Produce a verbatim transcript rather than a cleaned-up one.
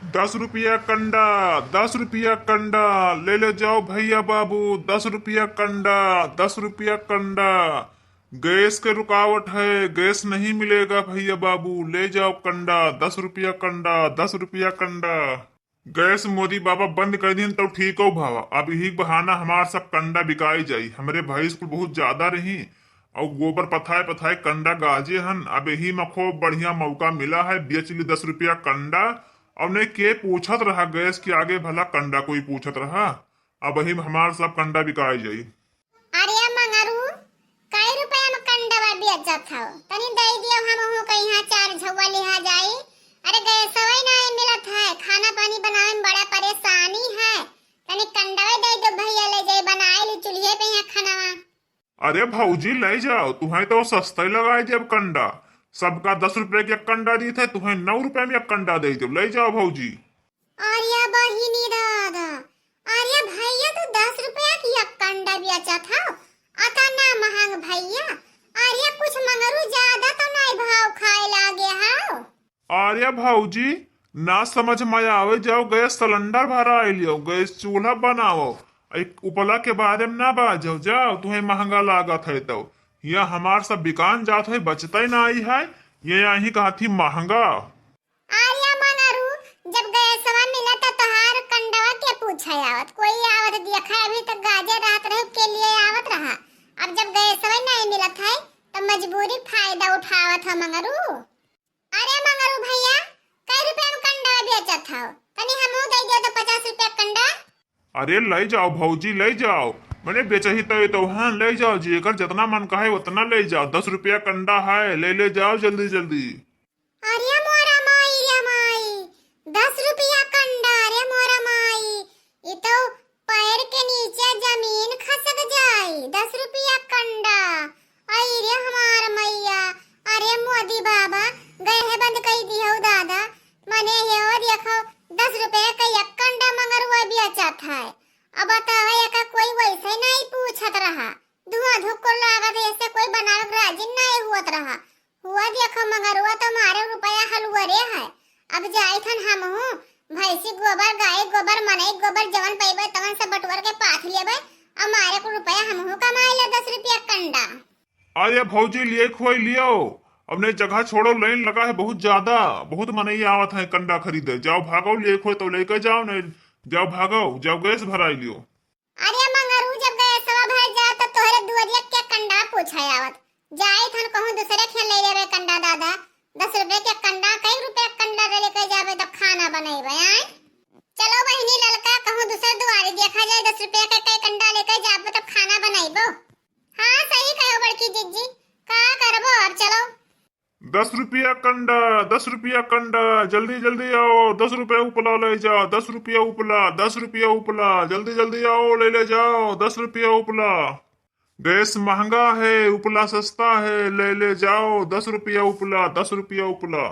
दस रुपया कंडा, दस रुपया कंडा, ले ले जाओ भैया बाबू, दस रुपया कंडा, दस रुपया कंडा। गैस के रुकावट है, गैस नहीं मिलेगा भैया बाबू, ले जाओ कंडा, दस रुपया कंडा, दस रुपया कंडा। गैस मोदी बाबा बंद कर दिन तो ठीक हो भावा। अब यही बहाना हमार सब कंडा बिकाई जाई। हमरे भैंस कुल बहुत ज्यादा रही और गोबर पथाए पथाए कंडा गाजे हन। अब यही में खूब बढ़िया मौका मिला है, बेच ली दस रुपया कंडा। और नहीं के पूछत रहा गैस के आगे, भला कंडा कोई पूछत रहा? अब यही में हमार सब कंडा बिकाई जाई। अरे मंगरू, कै रुपया में कंडवा बेचत हौ? तनी दे दियो, हमहू के यहाँ चार झौवा लिहा जाई। अरे गैसवे नाहीं मिलत है, खाना पानी बनावे में बड़ा परेशानी है। तनी कंडवे दे दो भैया, ले जाई बनाए ली चूल्हे पे यहाँ खाना। अरे भौजी ले जाओ, तुहैं तो सस्ता ही लगाई देब कंडा। सबका दस रुपया के एक कंडा दीत है, तुहैं नौ रुपया में एक कंडा दे देब, ले जाओ भौजी। अरे बहिनी दादा, अरे भैया तू दस रुपया की एक कंडा बेचत हौ, अतना महंग भैया। अरे कुछ मंगरू ज्यादा तो नाहीं भाव खाए लागे हौ? अरे भौजी, ना समझ में आवे, जाओ गैस सिलेंडर भराई लियो, गैस चूल्हा बनाओ। एक उपला के बारे में ना बाजो, जाओ, तुहैं महंगा लागत है तो। यह हमार सब बिकान जात है, बचते नाहीं है, ये यहीं कहत ही महंगा। अरे मंगरू, जब गैसवा मिला त तोहार कंडवा के पूछे आवत, कोई आवत देखा, अभी तक गाजे रहत रहे के लिए आवत रहा। अब जब गैसवा नाहीं मिलत है तो मजबूरी फायदा उठावत है मंगरू। अरे मंगरू भैया, कै रुपया में कंडवा बेचत हौ? तनी हमहू दे दियो तो पचास रुपया कंडा। अरे ले जाओ भौजी, ले जाओ, मने बेचही तो, तो हाँ ले जाओ जी, एकर जितना मन कहे उतना ले जाओ। दस रुपया कंडा है, ले ले जाओ जल्दी जल्दी। अरे मोरा माई रे माई, दस रुपया कंडा रे मोरा माई, ई तो पैर के नीचे जमीन खसक जाई। दस रुपया कंडा, आई रे हमार मैया। अरे मोदी बाबा, गए है बंद कई दियो दादा। मने हे ओ देखो, दस रुपया का एक कंडा मंगरुआ बेचत है। अब बतावा, एका कोई वैसे नाहीं पूछत रहा, धुआं धुक्कुर लागत, ऐसे कोई बनावे के राजी नाहीं हुअत रहा। हुआ देखो मंगरुआ तो मारे रुपया हलुआ रे है। अब जाइत हन हमहू, भैंसी गोबर, गाय गोबर, मनई गोबर, जवन पइबे तवन से बटुअर के पाथ लेबे, अब मारे को रुपया हमहू कमाई ले दस रुपया कंडा। अरे भौजी, लिए खोई लियो, अपने जगह छोड़ो, लाइन लगा है बहुत ज्यादा, बहुत मनई आवत है कंडा खरीदे। जाओ भागो, लिए खोई तो लेके जाओ, नहीं जाओ भागो, जाओ गैस भराई लियो। अरे मंगरू, जब गैसवा भर जात तो तोहरे दुआरिया के कंडा पूछे आवत। जाइत हन कहूँ दूसरे खेन ले लेबे कंडा दादा। दस रुपये के कंडा, कई रुपये के कंडा ले लेके जाबे तो खाना बनैबे, आय? चलो बहिनी ललका, कहूँ दूसर दुआरी देखा जाए, दस रुपये के कई कंडा लेके जाबे तो खाना बनैबो। हाँ सही कहो बड़की जिज्जी, का करबो अब, चलो। दस रुपया कंडा, दस रुपया कंडा, जल्दी जल्दी आओ, दस रुपया उपला ले जाओ, दस रुपया उपला, दस रुपया उपला, जल्दी जल्दी आओ, ले ले जाओ, दस रुपया उपला। गैस महंगा है, उपला सस्ता है, ले ले जाओ, दस रुपया उपला, दस रुपया उपला।